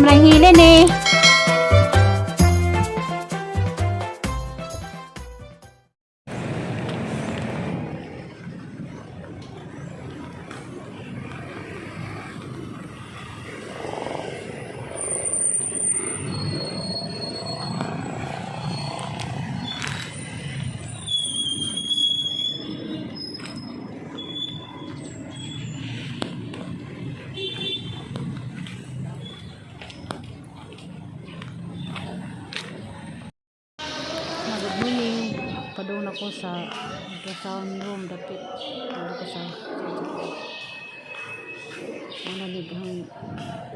Lang hilin eh. Good morning. Padung ako sa ultrasound room dapit. Ano ko sa ano ni ang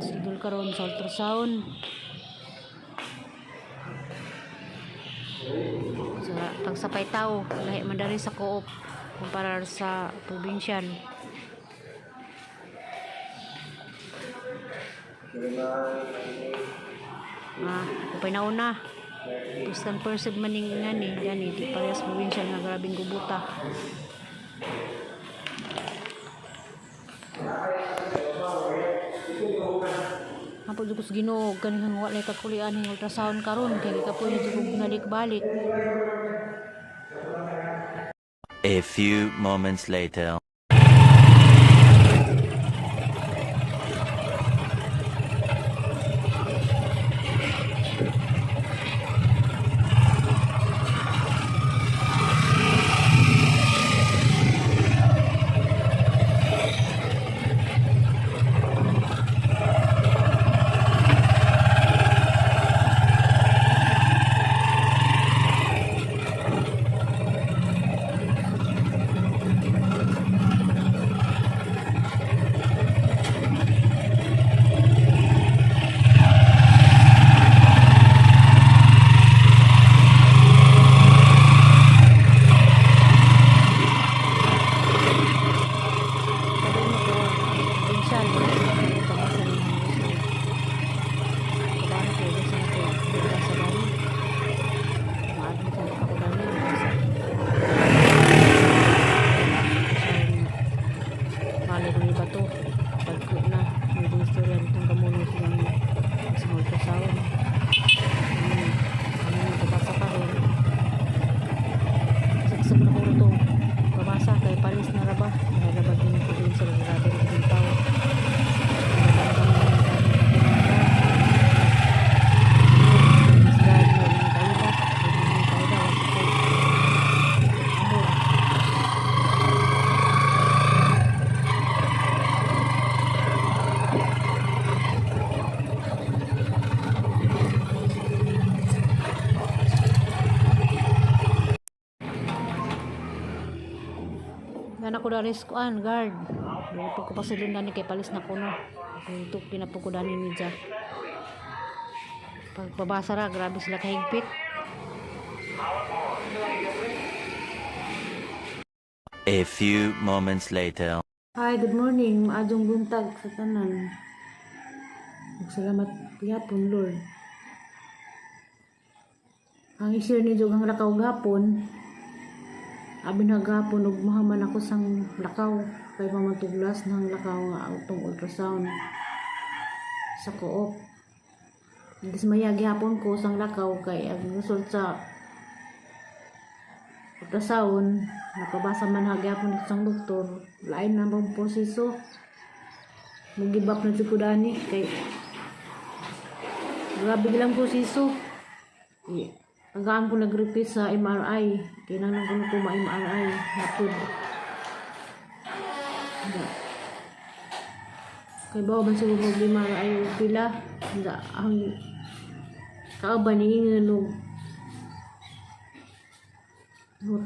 schedule karon sa ultrasound. Sa tagsapay tao, lahi man diri sa co-op kumpara sa provincial. Ah, upay nauna. Tapos kan perceive man ning ngani gani di parehas provincial nga grabeng gubuta. Apo jud ko sa Ginoo kanihang wa lay kakulian ning ultrasound karon kay gikapoy na jud kog balik-balik. A few moments later. Padung ko provincial pabasa ning Kabalo ko sa ko sa dali. Ma-admit na ako dali sa Bali ko ni bato. Pagko na. May istorya nitong kamuno silang sa ultrasound. Ano, ano, pabasa pa rin. Saksak na ko ito. Pabasa kay palis na raba. Dahil raba din ko din sa grabe rin din tao. Gana ko dari kuan guard. Dili po ko pasulod ni kay palis na ko no. Ito kinapo ko dani ni Ja. Pagpabasa ra grabe sila kahigpit. A few moments later. Hi, good morning. Maadjong buntag sa tanan. Salamat gihapon, Lord. Ang i-share ni ang lakaw gapon. Abi na gapon ug mahaman ako sang lakaw kay mamatuglas ng lakaw nga atong ultrasound sa co-op. Dismaya gihapon ko sang lakaw kay ang result sa ultrasound napabasa man ha gihapon sang doktor, lain na bang proseso. Mag-give up na jud ko dani kay grabe lang proseso. Yeah. Tagaan ko nag-repeat sa MRI. Kailangan ko na ko ma-MRI. Matud. Da. Kay bawa man siguro mag-MRI og pila. Da, ang kauban ni ingon og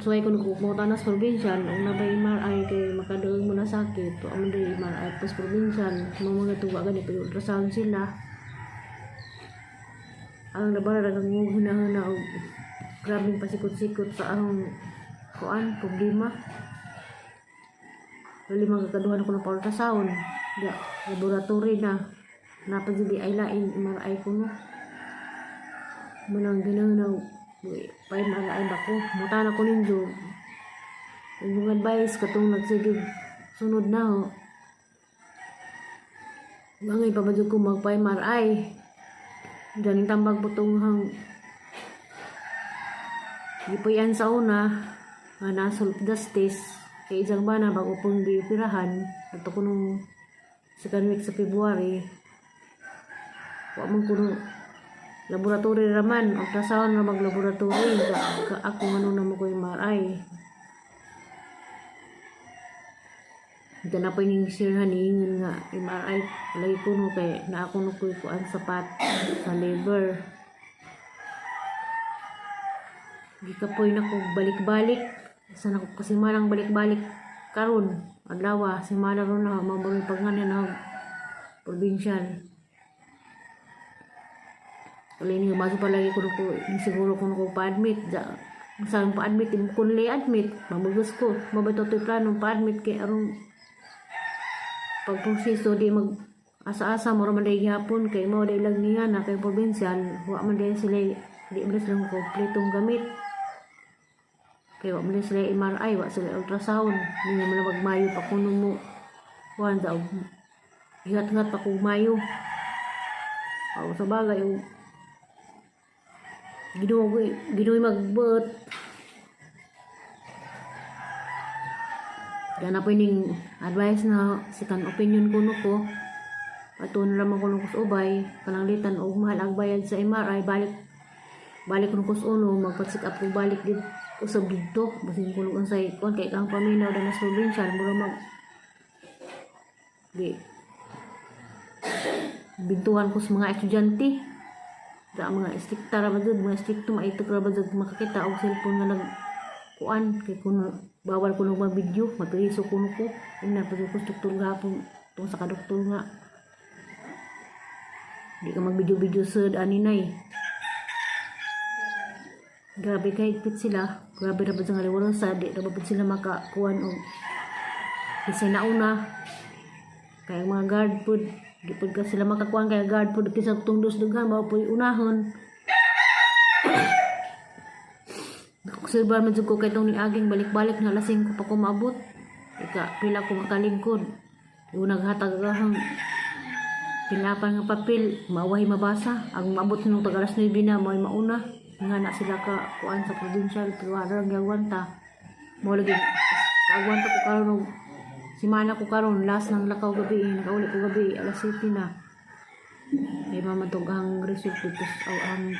Suway ko nagkukunta na sa provincial, ang nabay MRI kay makadugang mo na sakit, o ang diri MRI pas provincial, mga mga tuwa gani pero ultrasound sila. Ang nabara dagang hunahuna og grabeng pasikot-sikot sa ahong kuan problema. Dali magkakaduhan ako ng ultrasound. Ya, laboratory na. Napagili ay lain MRI ko no. Manang ginang pa MRI ba ko? Muta na ko ninyo. Yung advice katong nagsigig sunod na ho. Ngay pa ba jud ko magpa MRI? Ganing tambag po itong hang gipuy-an sa una nga nasa Hall of Justice kay isang bana bago pong gioperahan ato ko nung second week sa February. Wa man kuno laboratory raman, ultrasound ra mag laboratory ka, ako ngano na mo ko MRI. Ito na po yung share hani ingon nga MRI lagi kuno kay na ako no ko'y kuan sapat sa liver. Gikapoy na ko balik-balik. Sa na ko kasi malang balik-balik karon adlaw simana ron na mabaroy pagngani na provincial. Tuloy ni baso palagi ko ko siguro ko ko pa-admit ja sa pa-admit kun le admit mabugos ko mabato to'y plano pa-admit kay aron pagproseso di mag asa-asa mo man dai gihapon kay mao dai lang niya na kay provincial wa man dai sila, di man sila kompletong gamit kay wa man sila MRI, wa sila ultrasound. Di man lang magmayo pa kuno mo kuan sa ingat-ingat pa kog mayo. Aw, sa bagay og Ginoo Ginoo magbuot. Gana po ining advice na second opinion kuno ko. Ato na lamang kuno ko sa ubay, pananglitan og mahal ang bayad sa MRI, balik balik kuno ko sa uno, magpa-check up ko balik dito usab didto basin kuno unsay kuan kay kang paminaw na sa provincial mura mag di bintuhan ko sa mga estudyante da, mga istrikta ra ba jud, mga istrikto maitok ra ba jud makakita og cellphone nga nag kuan kay kuno bawal kuno mag-video, mapriso kuno ko. Ina pa ko doktor gahapon tungkol sa kadoktor nga di ka mag-video-video sa ani nay. Grabe kahigpit sila, grabe ra ba sa nga sa di ra ba pud sila makakuan og bisay nauna kay ang mga guard pud di pud ka sila makakuan kay guard pud kisa tungdos dughan mao pud unahon. Nakusilbar man jud ko kay tong niaging balik-balik na lasing ko pa ko maabot. Ika pila ko makalingkod. Yung naghatag ang pinapan nga papel, mawahi mabasa. Ang maabot nung tag alas 9 na, mao'y mauna. Nga na sila ka kuan sa provincial pero ara ang giagwanta. Mao lagi kaagwanta ko karon og simana ko karon last ng lakaw gabi, nakauli ko gabi alas 7 na. Kay mamatog ang result dito sa ang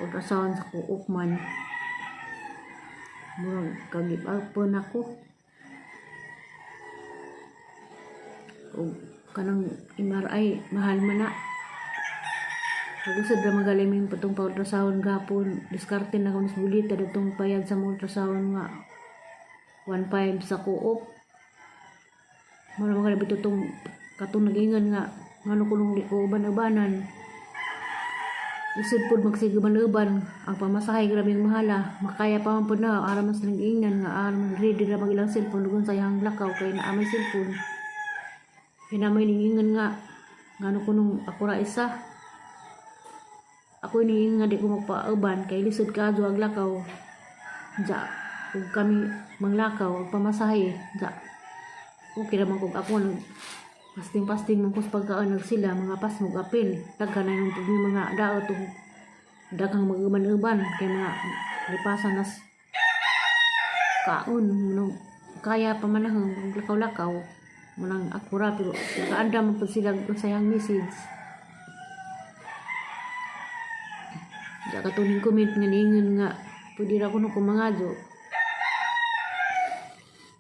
ultrasound sa co-op man. Murag kagib up na ko. Og kanang MRI mahal man na. Pag-usad ra magaling yung patong pa-ultrasound gapon. Diskarte na kung bulita datong payag sa ultrasound nga 1.5 sa co-op. Mura mga bito tong katong nag-ingan nga ngano kulong di ko uban-ubanan. Isod pod magsigaban-uban ang pamasahe, grabeng mahala. Makaya pa man pod na ara man sa nag-ingan nga ara man ready ra mag ilang cellphone dugon sa iyang lakaw kay naa may cellphone. Kay ningingan nga ngano kunong ako ra isa. Ako ni nga di ko magpauban kay lisod kaadto ang lakaw. Ja, ug kami manglakaw ang pamasahe. Ja, okay ra man kog ako nag pasting-pasting man ko sa pagkaon nag sila mga pasmog apil. Daghan na yung mga daot ug daghang mag-uban-uban kay mga lipasan nas kaon nung kaya pa man ang lakaw-lakaw manang akura pero nakaandam man pud sila sa iyang message. Ja katuning comment nga niingon nga pwede ra kuno ko mangadyo.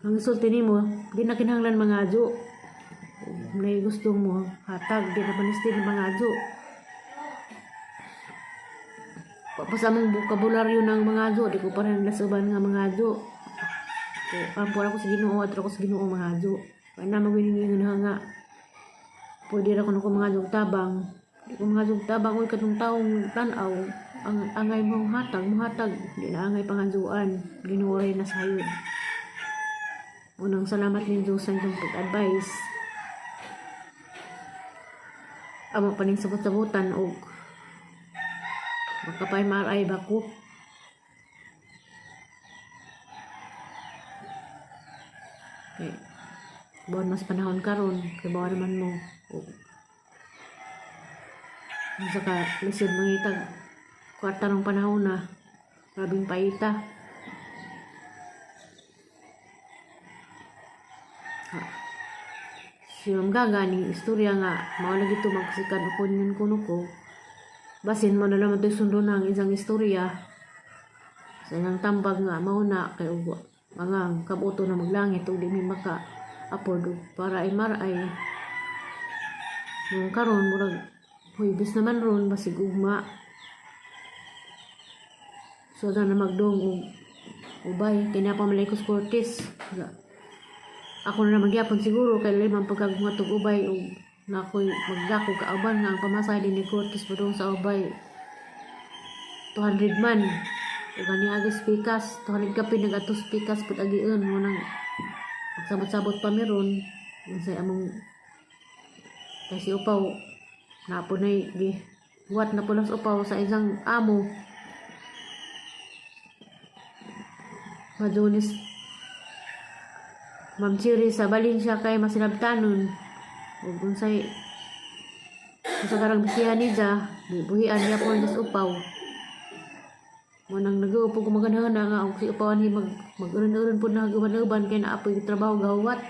Ang isulti nimo, di na kinahanglan mangadyo. Kung gusto mo hatag, di na panistin mangadyo. Pa sa among bokabularyo ng mga di ko pa rin nasuban nga mga adyo. Ko ampo ako sa Ginoo at ako sa Ginoo mga adyo. Kaya na magwiningingon nga pwede ra kuno ko mga adyo tabang. Di ko mga adyo tabang oy katong taong tan-aw ang angay mong hatag, mohatag, di na angay pangadyoan. Ginoo ray na sayod. Unang salamat ninyo sa inyong pag-advise. Amo pa ning sabot-sabutan og magkapa-MRI ba ko? Kay buwan mas panahon karon kay bawa naman mo og Unsa ka lisod mangitag kwarta rong panahon na. Grabing paita. Ha. Si Ma'am Gaga ning istorya nga mao lagi to magsikan opinion kuno ko. Basin mo na naman to'y sundo na ang isang istorya sa ilang tambag nga mao na kay ug mga kabuto na maglangit ug di mi maka afford og para MRI. Nung karon murag Huwebes naman ron, basig ugma. So na magdong og ubay kay naa pa man ko Cortez. Ako na naman gyapon siguro kay limang pagkagunga tog ubay og nakoy magdako kauban nga ang pamasahe din ni Cortez padung sa ubay 200 man. Ug ani agis pikas 200 kapin nag-atos pikas pud agiun mo nang magsabot-sabot pa meron unsay among kay si upaw napo na gi huwat na pulas upaw sa isang amo. Madunis Ma'am Chiri sa Valencia kay masinabtanon ug unsay sa karang bisihan niya buhian niya po sa upaw mo nang nag-uupo ko maganahan na nga og si upaw ni mag mag-uron-uron po na uban-uban kay naapoy trabaho gawat.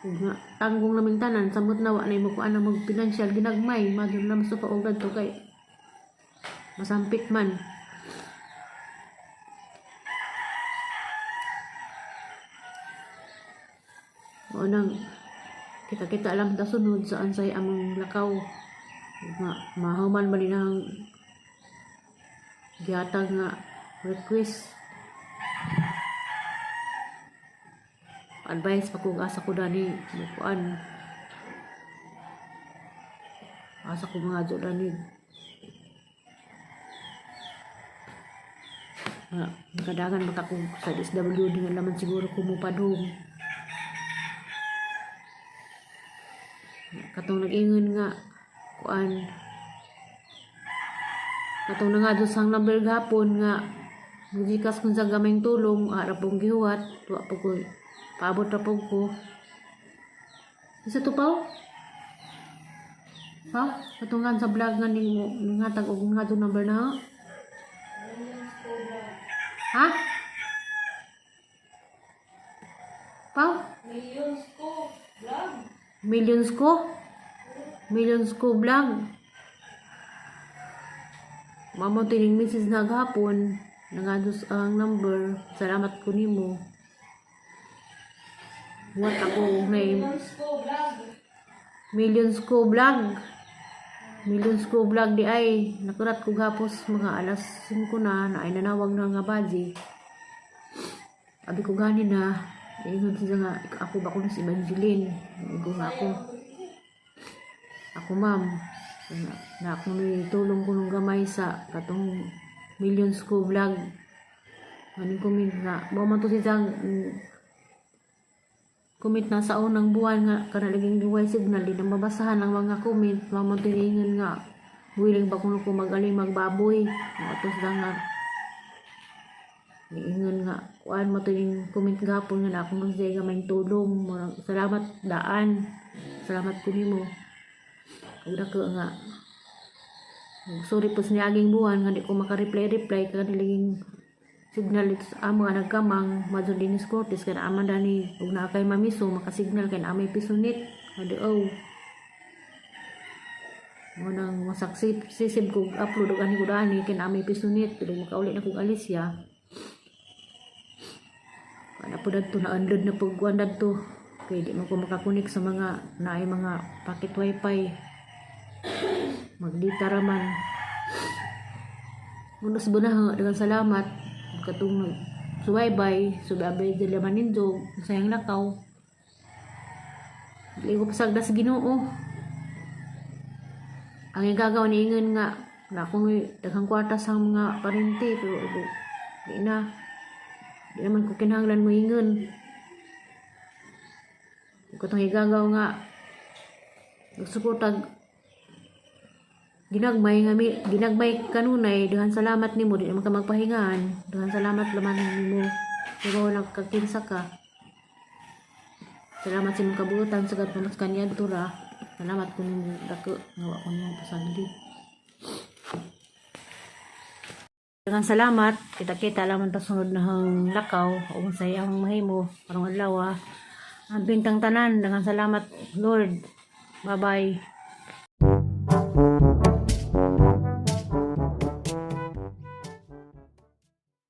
Ug nga tanggong naming tanan samot na wa na mo kuan na mag financial ginagmay madun na mas upaw og kadto kay masampit man. Mao nang kita-kita lang ta sunod sa unsay among lakaw. Nga mahuman man din ang gihatag nga request. Advice pa kung asa ko dani mukuan. Asa ko mga adyo dani. Nga, nakadangan baka kung sa DSWD nga naman siguro kumupadong. Katong nag-ingon nga kuan katong nangadto sang number gahapon nga gikas kun sa gamayng tulong ara pong gihuwat wa po ko paabot ra po ko isa to paw ha katungan sa vlog nga ning ningatag og ngadto number na ha paw. Millions ko vlog. Millions ko. Millions ko vlog. Mamo tining message na gahapon. Nangados ang number. Salamat ko nimo. What ako name. Millions ko vlog. Millions ko vlog. Millions ko vlog di ay. Nakurat ko gapos mga alas 5 na na ay nanawag na nga baji. Abi ko gani na. Ingon siya nga ako ba kuno si Evangeline. Ingon nga ako. Ako ma'am. Na, na ako ni tulong ko nung gamay sa katong millions ko vlog. Maning comment nga. Mao man to siya comment na sa unang buwan nga kanalaging way signal di na mabasahan ang mga comment mao man to ingon nga willing ba kuno ko magaling magbaboy mao to siya nga niingon nga kuan mo to yung comment gapon nga na akong siya gamay tulong. Murag, salamat daan, salamat ko nimo ug dako nga sorry po sa niaging buwan nga di ko maka-reply reply kay nilaging signal dito sa amo nga nagkamang madto Dinis Cortez kay naaman dani ug naa kay mamiso makasignal kay naa may pisunit nga oh mo nang masaksi sisib ko upload og ani ko dani kay naa may pisunit pero makauli na kog Alicia ana po dadto na unload na pag kuan dadto kay di man ko makakunik sa mga naay mga packet wifi magdita ra man. Munos bunaha daghang salamat katong subaybay subaybay dili man nindo sayang lakaw dili ko pasagda sa Ginoo ang igagaw ni ingon nga na akong daghang kwarta sa mga parente pero igo, di na di naman ko kinahanglan mo ingon katong igagaw nga nagsuportag ginagmay nga mi, ginagmay kanunay daghan salamat nimo di naman ka magpahingahan daghan salamat laman nimo pero nagkakinsa ka salamat sa imong kabuotan sa pamaska niadto ra. Salamat ko nimo dako nga wa ko nimo pasagdi. Daghang salamat. Kita-kita lamang ta sunod na hang lakaw o unsay akong mahimo karong adlaw. Ang bintang tanan, daghang salamat, Lord. Bye-bye.